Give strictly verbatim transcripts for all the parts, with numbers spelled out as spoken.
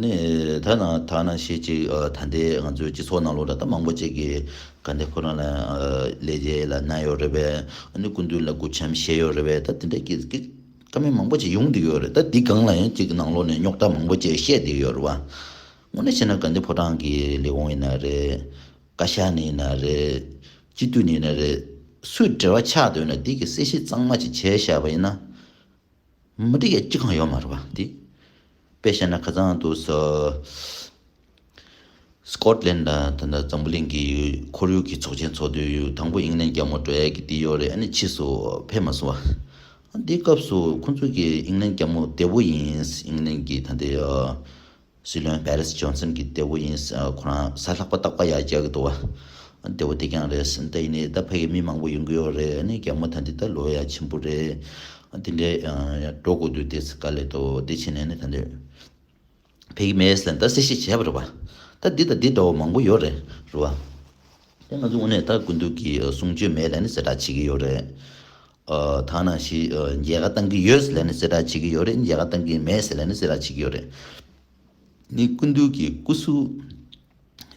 ནི་ད་ནང་ད་ནང་བཞིན་ཅིག་ཨ་ད་ལྟའི་ང་ཚོའི་སྤྱི་ཚོགས་ནང་ལོགས་ལ་ད་མང་པོ་ཅིག་གིས་དགའ་ལྡན་ཕོ་བྲང་ལ་ཨ་ལས་བྱེད་ལ་མནན་ཡོད་རེད་པས། ཨ་ནི་སྐུ་མདུན་ལ་སྐུ་འཆམ་བཞེས་ཡོད་རེད་པས། ད་དེ་འདྲ་གི་གི་བཀའ་མོལ་མང་པོ་ཅིག་ཡོང་བསྡད་ཡོད་རེད། ད་འདི་སྒང་ལ་ཡང་ཅིག་ནང་ལོགས་ནས་རྙོག་དྲ་མང་པོ་ཅིག་བཤད་བསྡད་ཡོད་རེད་བ། དངོས་གནས་བྱས་ན་དགའ་ལྡན་ཕོ་བྲང་གི་ལས་ཁུངས་ཡིན་ན་རེད། བཀའ་ཤག་ནས་ཡིན་ན་རེད། སྤྱི་འཐུས་ནས་ཡིན་ན་རེད། སུས་འབྲེལ་བ་ཆགས་འདུག་ན་དེ་གི་གསལ་བཤད་གཙང་མ་ཅིག་བྱས་བཞག་པ་ཡིན་ན། མི་འགྲིག་ཡ་ཅི་གང་ཡོད་མ་རེད་བ་དེ། དཔེ་བཤད་ན་ཁ་སང་དུ་ས་སི་ཀོཊ་ལན་ལ་ད་ལྟ་འཛམ་བུ་གླིང་གི་ཁོར་ཡུག་གི་ཚོགས་ཆེན་ཚོགས་དུས་ཡུལ་དང་པོ་ཨིང་ལན་རྒྱལ་མོ་འགྲོ་ཡ་གི་དེ་ཡོད་རེད། ཨ་ནི་ཕྱིས་སུ་ཕེབས་མ་སོང་བ། ཨ་འདི་སྐབས་སུ་ཁོང་ཚོ་གི་ཨིང་ལན་རྒྱལ་མོ་བདེ་པོ་ཡིན། ཨིང་ལན་གི་ད་ལྟའི་ཨ་སྲིད་བློན་བྷེ་རིས་ཇོན་སན་གྱི་བདེ་པོ་ཡིན། ཁོ་རང་གཟའ་ལྷག་པ་རྟག་པར་ཡར་རྒྱག་གི་འདུག་བ། བདེ་པོ་དེ་རྐྱང་རེད། ད་ཡིན་ནའི་ད་ཕ་གི་མི་མང་པོ་ཡོང་གི་ཡོད་རེད། ཨ་ནི་རྒྱལ་མོ་ད་འདི་ད་ལོ་ཡ་ཆེན་པོ་རེད། དེ་འདྲའི་འགྲོ་དགོས་དུས་དེ་དཀའ་ལས་འདུག་དེ་བྱས་ནས་ནི་ད་འདི་ཕ་གི་མེད་ཟེར་ད་གསལ་བཤད་བྱས་པ་རེད་བ། ད་འདི་ད་འདི་འདྲ་བོ་མང་པོ་ཡོད་རེད་རེད་བ། དེ་ང་ཚོ་དངོས་གནས་ད་སྐུ་མདུན་གྱི་གསུང་ཆོས་མེད་ལ་ནི་གསལ་བསྒྲགས་བྱེད་ཀྱི་ཡོད་རེད། ད་ནང་བཞིན་མཇལ་ཁ་བཏང་གི་ཡོད་ལ་ནི་གསལ་བསྒྲགས་བྱེད་ཀྱི་ཡོད་རེད། མཇལ་ཁ་བཏང་གི་མེད་ཟེར་ལ་ནི་གསལ་བསྒྲགས་བྱེད་ཀྱི་ཡོད་རེད། ནི་སྐུ་མདུན་གྱི་སྐུ་གཟུགས་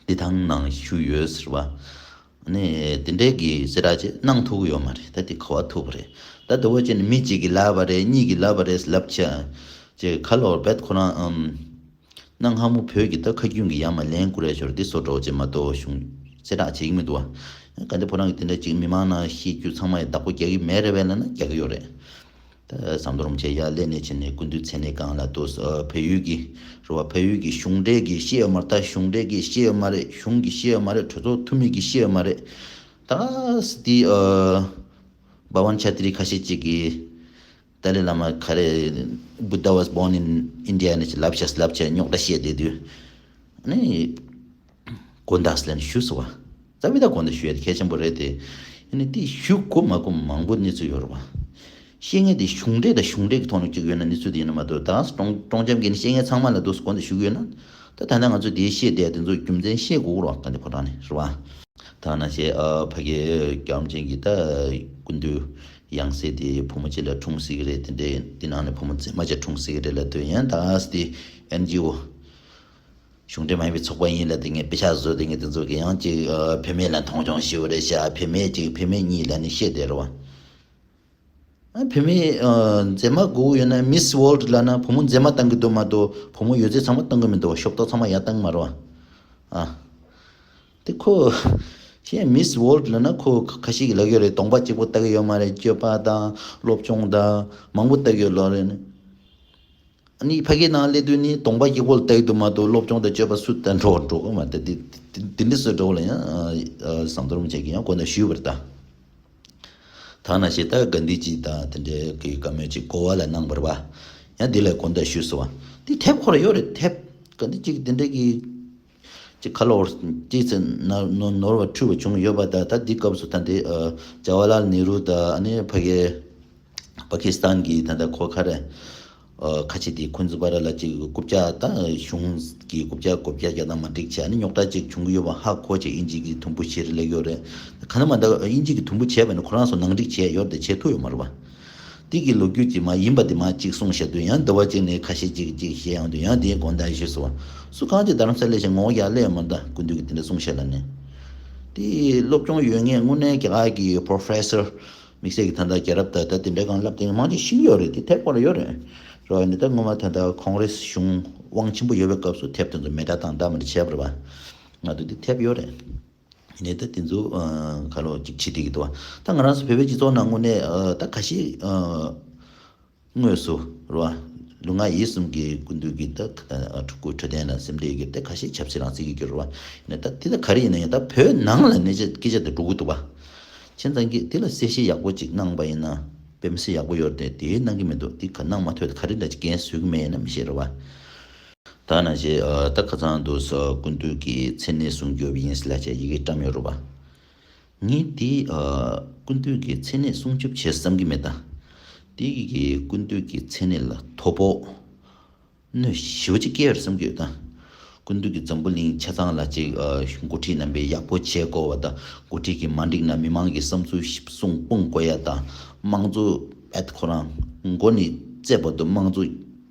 བདེ་ཐང་ནང་བཞུགས་ཡོད་ཟེར་བ། ནི་དེ་འདྲའི་གི་གསལ་བསྒྲགས་ཅིག་གནང་ཐུབ་ཀྱི་ཡོད་མ་རེད། ད་དེ་ག་བ་ཐུབ་པ་རེད། ད་དེ་བ་ཅན་མི་གཅིག་གིས་ལབ་པ་རེད། གཉིས་ཀྱིས་ལབ་པ་རེད་ལབ་བྱས་ཅིག་ཁ་ལོར་བེད་ཁོ་རང་ཨམ་གནའ་སྔ་མོ་བོད་ཀྱི་ད་ཁ་རྒྱུན་གྱི་ཡ་མ་ལན་ཀུ་རེ་ཞོར་འདི་སོ་འདྲ་བོ་ཅིག་མ་གཏོགས་གཞུང་གསལ་བསྒྲགས་བྱེད་ཀྱི་མི་འདུག་བ། ག་འདི་ཕོ་རང་གི་དེ་འདྲ་ཅིག་མི་མང་ནང་བཤད་རྒྱུ་ཚང་མ་ཡི་བདག་པོ་རྒྱག་གི་མེད་རེད་པས་ལབ་ན་རྒྱག་གི་ཡོད་རེད། ད་ཟམ་གདོང་རིན་པོ་ཆེ་ཡར་སླེབས་ནས་བྱས་ནས་སྐུ་མདུན་མཚན་གནས་སྒང་ལ་ཏོག་ཙམ་བལ་ཡུལ་གྱི་རེད་བ། བལ་ཡུལ་གྱི་གཞུང་འབྲེལ་གྱི་བཤད་ཡོད་མ་རེད། ད་གཞུང་འབྲེལ་གྱི་བཤད་ཡོད་མ་རེད། གཞུང་གི་བཤད་ཡོད་མ་རེད། གྲོས་ཚོགས་འཐུས་མི་གི་བཤད་ཡོད་མ་རེད། ད་སི་ཏི་ཨ་བྷ་ཝན་ཆ་ཏི་རི་ཁ་ཤས་ཅིག་གིས་ཏཱ་ལའི་བླ་མ་ག་རེ་Buddha was born in India ནས་ཅིག་ལབ་བྱས་ལབ་བྱས་རྙོག་དྲ་བཤད་བསྡད་དུས་ནི། དགོངས་དག་ཟེར་ནས་ཞུས་སོང་བ། རྩ་བའི་ད་དགོངས་དག་ཞུ་ཡ་དེ་གལ་ཆེན་པོ་རེད་དེ། ཨ་ནི་དེ་ཞུ་དགོས་མ་དགོས་མང་པོ་གནས་ཚུལ་ཡོད་རེད་བ། བཤད་མཁན་དེ་གཞུང་འབྲེལ་དང་གཞུང་འབྲེལ་གྱི་ཐོག་ནས་བཅུག་ཡོད་ན་གནས་ཚུལ་དེ་ཡིན་ན་མ་གཏོགས་ད་ཀྲོང་ཀྲོང་འཇམ་གྱི་ནི་བཤད་མཁན་ཚང་མ་ལ་འདུག་དགོངས་དག་ཞུ་གི་ཡོད་ན། ད་ད་ལྟ་ང་ཚོས་དེའི་བཤད་བསྡད་དེ་ཚོ་རྒྱུ་མཚན་བཤད་དགོས་རེད་བ། ག་འདི་ཕོ་བྲང་ནས་རེད་བ། ད་ནང་བཞིན་ཨ་ཕ་གི་རྒྱལ་བ་རིན་པོ་ཆེ་གི་ད་སྐུ་མདུན་ཡང་སྲིད་དེ་བུ་མོ་གཅིག་ལ་འཁྲུངས་སྲིད་ཀྱི་རེད། དེ་འདྲའི་དེ་ནང་ནས་བུ་མོ་མཛེས་མ་གཅིག་འཁྲུངས་སྲིད་ཀྱི་རེད་ལབ་དུས་ཡང་ད་དེ་ཨེན་ཇི་ཨོ། གཞུང་འབྲེལ་མ་ཡིན་པའི་ཚོགས་པ་ཡིན་ལབ་དེ་ངས་དཔེ་ཆ་བཟོས་དེ་ངས་དེ་ཚོ་གི་ཡང་ཅིག་ཨ་བུད་མེད་ལ་མཐོང་ཆུང་ཞུ་བ་རེད་ཤག་བུད་མེད་ཅིག་བུད་མེད་གཉིས་ལབ་ནས་བཤད་བསྡད་རེད་བ། ཨ་བུད་མེད་ཨ་མཛེས་མ་དགོས་ཡོད་ན་མིས་ཝོལ་ཌི་ལབ་ན་བུ་མོ་མཛེས་མ་བཏང་གི་འདུག་མ་གཏོགས་བུ་མོ་ཡོད་ཚད་ཚང་མ་བཏང་གི་མི་འདུག་བ། ཤོབ་ཏོག་ཚང་མ་ཡར་བཏང་གི་མ་རེད་བ། ཨ་དེ་ཁོ་གཞན་མིས་ཝོལ་ཌི་ལབ་ན་ཁོ་ཁ་ཤས་ཀྱིས་ལབ་ཡོད་རེད། གདོང་པ་གཅིག་པོ་ལྟ་གི་ཡོད་མ་རེད། སྤྱོད་པ་དང་སློབ་སྦྱོང་དང་མང་པོ་ལྟ་གི་ཡོད་ལབ་རེད་ནི། ཨ་ནི་ཕ་གིའི་ནང་སླེབས་དུས་ནི་གདོང་པ་གཅིག་པོ་ལ་ལྟ་གི་འདུག་མ་གཏོགས་སློབ་སྦྱོང་དང་སྤྱོད་པ་སུ་ལྟ་འགྲོ་འགྲོ་གི་མ་རེད། དེ་དེ་དེ་འདྲ་སུ་འགྲོ་ལ་ཡང་ཨ་ཨ་ཟམ་གདོང་རིན་པོ་ཆེ་གིས་ཡང་དགོངས་དག་ཞུས་པ་རེད་ད། ད་ནང་བཞིན་ད་གྷན་དྷི་ཇི་དང་དེ་འདྲའི་གི་བཀའ་མོལ་ཅིག་གོ་བ་ལ་གནང་བ་རེད་བ། ཡང་འདི་ལ་དགོངས་དག་ཞུས་སོང་བ། དེ་དེབ་ཁོ་ར་ཡོད་རེད། དེབ་གྷན་དྷི་ཇི་གི་དེ་འདྲའི་གི་ཅིག་ཁ་ལོ་ཅིག་ཚེ་ན་ནོར་ནོར་བ་འཁྲུལ་བ་བྱུང་ཡོད་པ། ད་ད་འདི་སྐབས་སུ་ད་འདི་ཨ་ཇ་ཝ་ཧར་ལཱལ་ནེ་རུ་དང་ཨ་ནི་ཕ་གི་པ་ཀི་སི་ཐན་གྱི་ད་ལྟ་ཁོ་ག་རེ་ཨ་ཁ་ཆེ་དེ་ཁུན་ཛི་པ་ར་ལ་ཅིག་རྐུབ་བཀྱག་ད་གཞུང་གི་རྐུབ་བཀྱག་རྐུབ་བཀྱག་རྒྱག་སྟངས་མ་འགྲིག་བྱས་ཨ་ནི་རྙོག་དྲ་ཅིག་བྱུང་གི་ཡོད་པ་ཧ་གོ་བྱས་དབྱིན་ཇི་གི་དུམ་བུ་བཞིར་སླེབས་ཡོད་རེད། ག་ན་མ་ད་དབྱིན་ཇི་གི་དུམ་བུ་བྱས་པ་ནི་ཁོ་རང་ཚོ་ནང་འགྲིག་བྱས་ཡོད་རེད་དེ་བྱས་ཐུབ་ཡོད་མ་རེད་བ། དེ་གི་ལོ་རྒྱུས་ཀྱི་མ་ཡིན་པ་དེ་མ་གཅིག་གསུངས་བཞག་དུས་ཡང་འདི་བ་གཅིག་ནས་ཁ་ཤས་གཅིག་གཅིག་བཤད་ཡོང་དུས་ཡང་དེའི་དགོངས་དག་ཞུས་སོང་། སུ་གང་ཅིག་རྡ་རམ་ས་ལ་ཞིག་ངོ་ཡག་ལས་མ་འདའ་སྐུ་མདུན་གྱི་དེ་འདྲ་གསུངས་བཞག་ལ་ནས། དེ་སློབ་སྦྱོང་ཡོད་ངེས་དངོས་གནས་རྒྱ་གར་གྱི་པོ་རོ་ཕེ་སར་དམིགས་བསལ་གྱི་ད་ལྟ་རྒྱལ་རབས་ད་ལྟ་དེ་འདྲ་གང་བསླབ་དེ་མང་ཅིག་ཤེས་ཀྱི་ཡོད་རེད། དེ་ཐེབས་པ་ར་ཡོད་རེད། རོ་ནི་ད་སྔོན་མ་ད་ལྟ་ཁོང་རེས་གཞུང་དབང་ཆེན་པོ་ཡོད་པའི་སྐབས་སུ་ཐེབས་དེ་ཚོ་མེ་སྲེག་བཏང་ད་མ་རེད་བྱས་པ་རེད་བ། ང་ཚོ་དེ་ཐེབས་ཡོད་རེད། ཡིན་ནའི་ད་དེ་ཚོ་ཨ་ག་ལོ་ཅིག་བྱེད་བསྡད་ཀྱི་འདུག་བ། ད་ང་རང་ཚོ་བོད་པའི་སྤྱི་ཚོགས་ནང་དངོས་གནས་ཨ་ད་ཁ་ཤས་ཨ་དངོས་སུ་རེད་བ། ལུས་ངག་ཡིད་གསུམ་གྱི་སྐུ་མདུན་གྱི་ད་ཨ་ཕྲུ་གུ་འཕྲོད་བསྟེན་ལ་སེམས་ཁྲལ་གྱི་ད་ཁ་ཤས་ཆབ་སྲིད་རང་བཙན་གྱི་རྒྱུ་རེད་བ། ཡིན་ནའི་ད་དེ་ད་ག་རེ་ཡིན་ན་ཡང་ད་བོད་ནང་ལ་གནས་ཚད་སྐད་ཆ་དེ་འགྲོ་གི་འདུག་བ། བྱས་ཙང་གི་དེ་ལ་གསལ་བཤད་ཡག་པོ་ཅིག་གནང་པ་ཡིན་ན་དཔེ་མི་སྲིད་ཡག་པོ་ཡོད་རེད་དེ། དེ་གནང་གི་མི་འདུག་དེ་ག་གནང་མ་ཐུབ་ད་ག་རེ་འདྲ་ཅིག་འགན་བཟོད་ཀྱི་མེད་ཡིན་ན་མི་ཤེས་རེད་བ། ད་ནང་བཞིན་ཨ་ད་ཁ་སང་དུ་ས་སྐུ་མདུན་གྱི་མཚན་གནས་སྲུང་སྐྱོབ་ཡིན་ཟེར་ལབ་བྱས་ཡི་གེ་བཀྲམ་ཡོད་རེད་པ། ངས་དེ་ཨ་སྐུ་མདུན་གྱི་མཚན་གནས་སྲུང་སྐྱོབ་བྱེད་བསམ་གྱི་མེད་ད། དེ་གི་སྐུ་མདུན་གྱི་མཚན་གནས་ལ་དོ་ཕོག་གནོད་ཞེ་པོ་ཅིག་སྐྱེལ་ཡོད་བསམ་གྱི་ཡོད་ད། སྐུ་མདུན་གྱི་འཛམ་བུ་གླིང་ཆ་ཚང་ལ་ཅིག་ཨ་འགོ་ཁྲིད་རྣམ་པས་ཡག་པོ་བྱེད་དགོས་པ་དང་། འགོ་ཁྲིད་ཀྱིས་མ་འགྲིག་ན་མི་མང་གི་བསམ་ཚུལ་གསུང་སྤུངས་དགོས་ཡ་དང་། དམངས་གཙོ་ཨེད་ཁོ་རང་མགོ་ནས་རྩེ་བར་དུ་དམངས་གཙོ་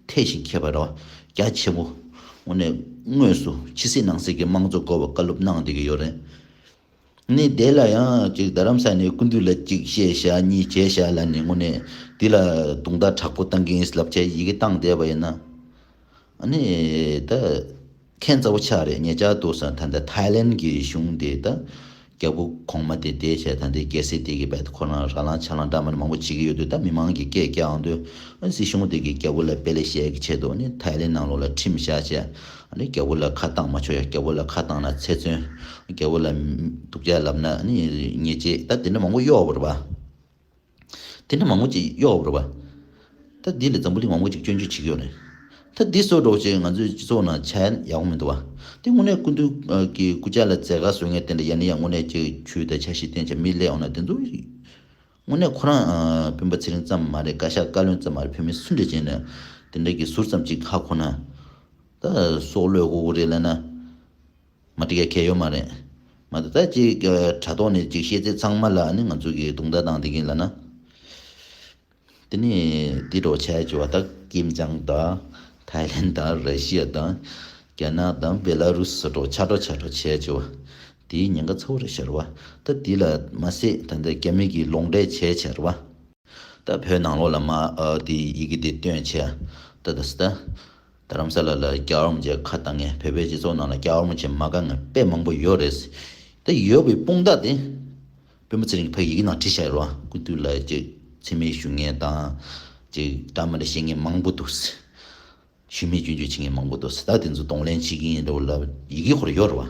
ཐེ་ཞིང་མཁས་པ་རེད་བ། རྒྱ་ཆེ་པོ། དངོས་གནས་དངོས་སུ་ཕྱི་གསལ་ནང་གསལ་གྱི་དམངས་གཙོ་དགོས་པ་བཀའ་སློབ་གནང་བསྡད་ཀྱི་ཡོད་རེད། ནི་དེ་ལ་ཡང་ཅིག་རྡ་རམ་ས་ནས་སྐུ་མདུན་ལ་ཅིག་བཤད་བཞག་གཉིས་བྱས་བཞག་ལབ་ནས་དངོས་གནས་འདི་ལ་རྡུང་རྡེག་དྲག་པོ་བཏང་གི་ཡིན་ལབ་བྱས་ཡི་གེ་བཏང་བསྡད་པ་ཡིན་ན། ཨ་ནི་ད་ཁྱད་མཚར་པོ་ཆགས་རེད། ཉེ་ཆར་དུ་ས་ད་ལྟ་ཐའི་ལེན་གྱི་གཞུང་དེ་ད་རྒྱལ་པོ་གོང་མ་དེ་བསྡད་བྱས་ད་ལྟའི་རྒྱལ་སྲིད་དེ་གི་བར་དུ་ཁོ་རང་ར་ལངས་ཆ་ལངས་འདྲ་མིན་མང་པོ་བྱེད་ཀྱི་ཡོད་དུས། ད་མི་མང་གི་སྐད་རྒྱག་ཡོང་དུས་ཨ་སྲིད་གཞུང་དེ་གི་རྒྱལ་པོ་ལ་དཔེ་ལེགས་བཤད་ཀྱི་ཆེད་དུ་ཨ་ནི་ཐའི་ལེན་ནང་ལོགས་ལ་ཁྲིམས་བཞག་བྱས། ཨ་ནི་རྒྱལ་པོ་ལ་ཁ་བཏང་མ་ཆོག་ཡ། རྒྱལ་པོ་ལ་ཁ་བཏང་ན་ཚེ་བཙོན། རྒྱལ་པོ་ལ་སྡུག་ཅག་ལབ་ན་ཨ་ནི་ཉེས་ཆད། ད་དེ་འདྲ་མང་པོ་གཡོག་པ་རེད་པ། དེ་འདྲ་མང་པོ་ཅིག་གཡོག་པ་རེད་པ། ད་འདི་ལ་འཛམ་བུ་གླིང་མང་པོ་ཅིག་སྐྱོན་བརྗོད་བྱེད་ཀྱི་ཡོད་རེད། ད་འདི་བཟོ་འདྲ་བོ་ཅིག་ང་ཚོའི་སྤྱི་ཚོགས་ནང་ཆགས་ཡག་པོ་མི་འདུག་བ། དེ་དངོས་གནས་སྐུ་མདུན་གྱི་སྐུ་ཕྱྭ་ལ་མཛད་དཀའ་བཟོ་མཁན་དེ་འདྲ་ཡ་ནི་ཡང་དངོས་གནས་ཅིག་ཆོས་དང་འཆར་གཞི་བསྟན་བྱས་མི་སླེབས་འོང་ན་དེ་ཚོ་དངོས་གནས་ཁོ་རང་སྤེན་པ་ཚེ་རིང་ཙམ་མ་རེད། བཀའ་ཤག་བཀའ་བློན་ཙམ་མ་རེད། བོད་མི་སུ་འདྲ་ཅིག་ནས་དེ་འདྲ་གི་ཟུར་ཙམ་ཅིག་ཧ་གོ་ན་ད་སྲོག་བློས་དགོས་ཀྱི་རེད་ལབ་ན། མ་འགྲིག་ཡ་གང་ཡང་ཡོད་མ་རེད། མ་གཏོགས་ད་ཅིག་དྲ་ཐོག་ནས་ཅིག་བཤད་ཚད་ཚང་མ་ལ་ནི་ང་ཚོ་གིས་རྡུང་རྡེག་བཏང་བསྡད་ཀྱིན་ལབ་ན། དེ་ནི་འདི་འདྲ་བྱས་བྱས་པ་ད་ཀིམ་ཅང་དང་ཐའི་ལེན་དང་ར་ཤི་ཡ་དང་རྒྱ་ནག་དང་བེ་ལ་རུ་སི་སོགས་ཆ་འགྲོ་ཆ་འགྲོ་བྱས་བྱས་པ་དེའི་ཉེན་ཁ་ཚ་པོ་རེད་ཤག་རེད་བ། ད་འདི་ལ་མ་ཟད་ད་ལྟ་རྒྱ་མི་གིས་ལོག་འགྲེལ་བྱས་བྱས་རེད་བ། ད་བོད་ནང་ལོགས་ལ་མ་ཨ་དེ་ཡི་གེ་དེ་བཏོན་བྱས། ད་ད་ད་རྡ་རམ་ས་ལ་ལ་རྒྱལ་བ་རིན་པོ་ཆེ་ཁ་བཏང་མཁན། བོད་པའི་སྤྱི་ཚོགས་ནང་ལ་རྒྱལ་བ་རིན་པོ་ཆེ་མ་དགའ་མཁན་དཔེ་མང་པོ་ཡོད་རེད། ད་ཡོད་པའི་དཔུང་རྟགས་དེ་སྤེན་པ་ཚེ་རིང་གིས་ཕ་ཡི་གེ་ནང་བྲིས་བཞག་ཡོད་རེད་བ། སྐུ་མདུན་ལ་ཅིག་མཚན་སྨད་ཞུ་མཁན་དང་། ཅིག་འདྲ་མི་འདྲ་བཤད་མཁན་མང་པོ་འདུག། ཞུ་མེད་སྐྱོན་བརྗོད་བྱེད་མཁན་མང་པོ་འདུག། ད་དེ་ཚོ་གདོང་ལེན་བྱེད་ཀྱི་ཡིན་འདྲ་བོ་ལབ་ཡི་གེ་ཁོ་རང་ཡོད་རེད་བ།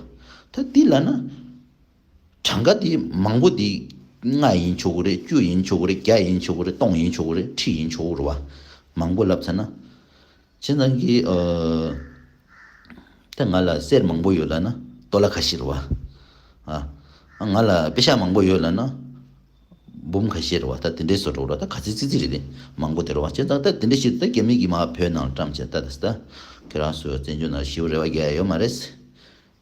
ད་འདི་ལབ་ན། གྲངས་ཀ་དེ་མང་པོ་དེ་ལྔ་ཡིན་ཆོག་གི་རེད། བཅུ་ཡིན་ཆོག་གི་རེད། བརྒྱ་ཡིན་ཆོག་གི་རེད། སྟོང་ཡིན་ཆོག་གི་རེད། ཁྲི་ཡིན་ཆོག་གི་རེད་བ། མང་པོ་ལབ་ཚར་ན། བྱས་ཙང་གི་ཨ། ད་ང་ལ་གསེར་མང་པོ་ཡོད་ལབ་ན་ཏོ་ལ་ཁ་ཤས་རེད་བ། ཨ། ང་ལ་པེ་ཤག་མང་པོ་ཡོད་ལབ་ན་འབུམ་ཁ་ཤས་རེད་བ། ད་དེ་འདྲའི་བཟོ་འདྲ་བོ་རེད། ད་ག་ཚོད་ཙིག་ཙིག་རེད་དེ། མང་པོ་དེ་རེད་བ། བྱས་ཙང་ད་དེ་འདྲ་ཞིག་ད་རྒྱ་མི་གིས་མར་བོད་ནང་བཀྲམ་བྱས། ད་ད་ད་ཁྱེད་རང་ཚོ་བཙན་བྱོལ་ནང་ཞེ་པོ་རེ་བ་རྒྱག་ཡ་ཡོད་མ་རེད།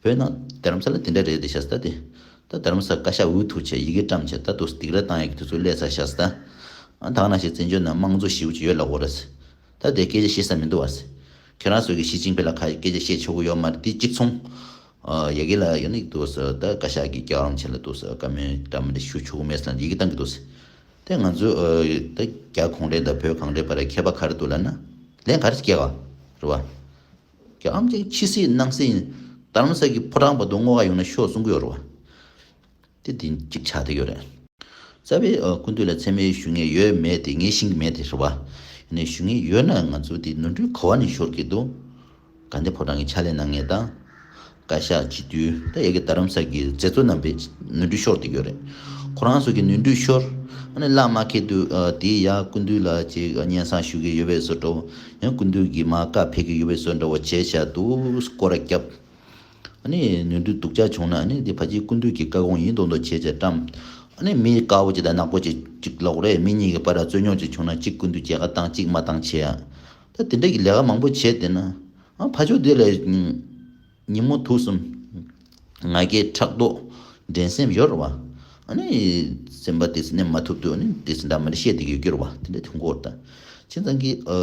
བོད་ནང་རྡ་རམ་ས་ལ་དེ་འདྲ་རེད་དེ་ཤག་ད་དེ། ད་རྡ་རམ་ས་བཀའ་ཤག་འུ་ཐུག་བྱས་ཡི་གེ་བཀྲམ་བྱས་ད་དུ་སྡིགས་ར་བཏང་ཡག་གི་དུས་ཚོད་སླེབས་ཚར་ཤག་ད། ཨ་ད་ག་ནང་བཞིན་བཙན་བྱོལ་ནང་དམངས་གཙོ་ཞེ་པོ་ཅིག་ཡོད་ལབ་དགོས་རེད། ད་དེ་སྐད་ཆ་བཤད་ས་མི་འདུག་བ། ཁྱེད་རང་ཚོ་གིས་ཞི་ཅིན་ཕིང་ལ་ཁ་སྐད་ཆ་བཤད་ཆོག་གི་ཡོད་མ་རེད། དེ་གཅིག་མཚུངས། ཨ་ཡ་གི་ལ་ཡོད་ནི་འདུག་ཟེར། ད་བཀའ་ཤག་གིས་རྒྱལ་བ་རིན་པོ་ཆེ་ལ་འདུག་ཟེར་བཀའ་མོལ་འདྲ་མི་འདྲ་ཞུ་ཆོག་གི་མེད་ཟེར་ཡི་གེ་བཏང་གི་འདུག་ཟེར། དེ་ང་ཚོས་ཨ་ད་རྒྱ་གུང་ཁྲན་དང་བོད་གངས་ཅན་པ་ར་ཁྱད་པར་ག་རེ་འདུག་ལབ་ན། ལན་ག་རེ་སྐྱེལ་བ་རེད་བ། རྒྱ་ཨམ་ཅིག་ཕྱི་གསལ་ནང་གསལ་ཡིན། རྡ་རམ་ས་གི་ཕོ་བྲང་བར་དུ་བསྔོ་བ་ཡོང་ན་ཤོག་གསུང་གི་ཡོད་རེད་བ། དེ་དེ་གཅིག་ཆགས་བསྡད་ཡོད་རེད། རྩ་བའི་ཨ་སྐུ་མདུན་ལ་མཚན་སྨད་ཞུ་མཁན་ཡོད་མེད་དེ་ངས་ཤེས་ཀྱི་མེད་དེ་རེད་བ། ཡིན་ནའི་ཞུ་མཁན་ཡོད་ན་ང་ཚོ་དེ་ནོར་འཁྲུལ་ག་བ་ནས་ཤོར་གྱི་འདུག། དགའ་ལྡན་ཕོ་བྲང་གི་ཕྱག་ལས་གནང་མཁན་དང་། བཀའ་ཤག་སྤྱི་འཐུས་ད་ཡ་གི་རྡ་རམ་ས་གི་མཛད་གཙོ་རྣམ་པའི་ནོར་འཁྲུལ་ཤོར་བསྡད་ཡོད་རེད། ཁོ་རང་ཚོ་གི་ནོར་འཁྲུལ་ཤོར། ཨ་ནི་བླ་མ་ཁེལ་དུས་ཨ་དེ་ཡ་སྐུ་མདུན་ལ་ཅིག་སྙན་སེང་ཞུ་གི་ཡོད་པའི་བཟོ་འདྲ་བོ། ཡང་སྐུ་མདུན་གྱིས་མར་བཀའ་ཕེབས་ཀྱི་ཡོད་པའི་བཟོ་འདྲ་བོ་བྱས་བྱས་འདུག་སྐོར་ར་བརྒྱབ། ཨ་ནི་ནོར་འཁྲུལ་སྡུག་ཅག་བྱུང་ན་ཨ་ནི་དེ་ཕལ་ཆེར་སྐུ་མདུན་གྱི་བཀའ་དགོངས་ཡིན་མདོག་མདོག་བྱས་བྱས་བཀྲམ། ཨ་ནི་མི་དཀར་པོ་ཅིག་དང་ནག་པོ་ཅིག་ཅིག་ལབ་དགོས་རེད། མི་གཉིས་ཀྱི་བར་ལ་རྩོད་རྙོག་ཅིག་བྱུང་ན་གཅིག་སྐུ་མདུན་མཇལ་ཁ་བཏང་གཅིག་མ་བཏང་བྱས་ཡ། ད་དེ་འདྲ་གི་ལས་ཀ་མང་པོ་བྱས་བསྡད་ན། ཨ་ཕར་ཕྱོགས་དེ་ལ་ཉིན་མོ་དུས་གསུམ་ང་རྒྱལ་ཕྲག་དོག་འགྲན་སེམས་ཡོད་རེད་བ། ཨ་ནི་སེམས་པ་དེ་ཚོ་ནས་མ་ཐུབ་དུས་ཨ་ནི་དེ་ཚོ་འདྲ་མི་འདྲ་བཤད་བསྡད་ཀྱི་ཡོད་རེད་བ། དེ་འདྲ་དུས་འགོར་ད། བྱས་ཙང་གི་ཨ་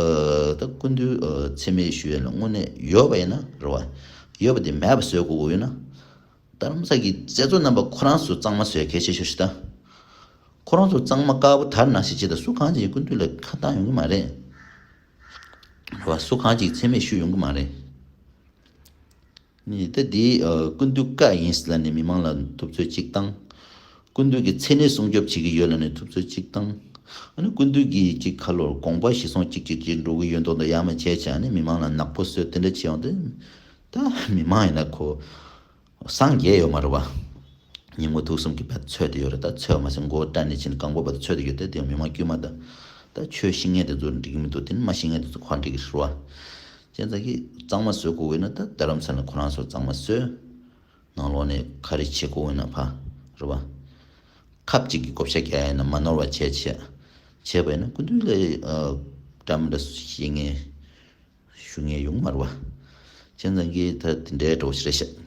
ད་སྐུ་མདུན་ཨ་མཚན་སྨད་ཞུ་ཡས་ལ་དངོས་གནས་ཡོད་པ་ཡིན་ན་རེད་བ། ཡོད་པ་དེ་མེད་པ་བཟོ་དགོས་ཀྱི་ཡོད་ན། རྡ་རམ་ས་གི་མཛད་གཙོ་རྣམ་པ་ཁོ་རང་ཚོ་གཙང་མ་བཟོ་ཡ་གལ་ཆེ་ཤོས་ཤིག་ད། ཁོ་རང་ཚོ་གཙང་མ་དཀར་པོ་དར་ནང་བཞིན་བྱེད་ད་སུ་གང་ཅིག་སྐུ་མདུན་ལ་ཁ་བཏང་ཡོང་གི་མ་རེད། རེད་བ། སུ་གང་ཅིག་མཚན་སྨད་ཞུ་ཡོང་གི་མ་རེད། ནི་ད་འདི་ཨ་སྐུ་མདུན་བཀའ་ཡིན་ལབ་ནས་མི་མང་ལ་ཐུབ་ཚོད་ཅིག་བཏང་། སྐུ་མདུན་གྱི་མཚན་གནས་སྲུང་སྐྱོབ་བྱེད་ཀྱི་ཡོད་ལབ་ནས་ཐུབ་ཚོད་ཅིག་བཏང་། ཨ་ནི་སྐུ་མདུན་གྱི་ཅིག་ཁ་ལོར་དགོངས་པ་གཞིར་བཟུང་ཅིག་ཅིག་ཅིག་འགྲོ་གི་ཡོད་མདོག་མདོག་ཡ་མ་བྱས་བྱས་ཨ་ནི་མི་མང་ལ་ནག་པོ་བཟོས་དེ་འདྲ་བྱས་ཡོང་དུས། ད་མི་མང་ཡིན་ན་ཁོ་སངས་རྒྱས་ཡོད་མ་རེད་བ། ཉིན་མོ་དུས་གསུམ་གྱི་བར་འཚོད་དེ་ཡོད་རེད། ད་འཚོད་མ་ཟིན་མགོ་བོ་སྐྲ་ནས་ཕྱིན་གང་པོ་བར་འཚོད་དེ་ཡོད་དེ། དེ་མི་མང་དཀྱུས་མ་ད་ད་ཆོས་ཤེས་མཁན་དེ་ཚོ་འགྲིག་གི་མི་འདུག། དེ་ནི་མ་ཤེས་མཁན་དེ་ཚོ་ཁོ་འགྲིག་གི་རེད་བ། བྱས་ཙང་གི་གཙང་མ་བཟོ་དགོས་ཡོད་ན་ད་རྡ་རམ་ས་ལ་ཁོ་རང་ཚོ་གཙང་མ་བཟོས། ནང་ལོགས་ནས་ག་རེ་བྱེད་དགོས་ཡོད་ན་ཕ་རེད་བ། ཁབ་ཅིག་གི་བགོ་བཤའ་རྒྱག་ཡ་ཡིན་ན་མ་ནོར་བ་བྱས་བྱས། བྱས་པ་ཡིན་ན་སྐུ་མདུན་ལ་ཨ་འདྲ་མི་འདྲ་བཤད་མཁན་ཞུ་མཁན་ཡོང་མ་རེད་བ། བྱས་ཙང་གི་ད་དེ་འདྲའི་འདྲ་བོ་ཞིག་རེད་ཤག།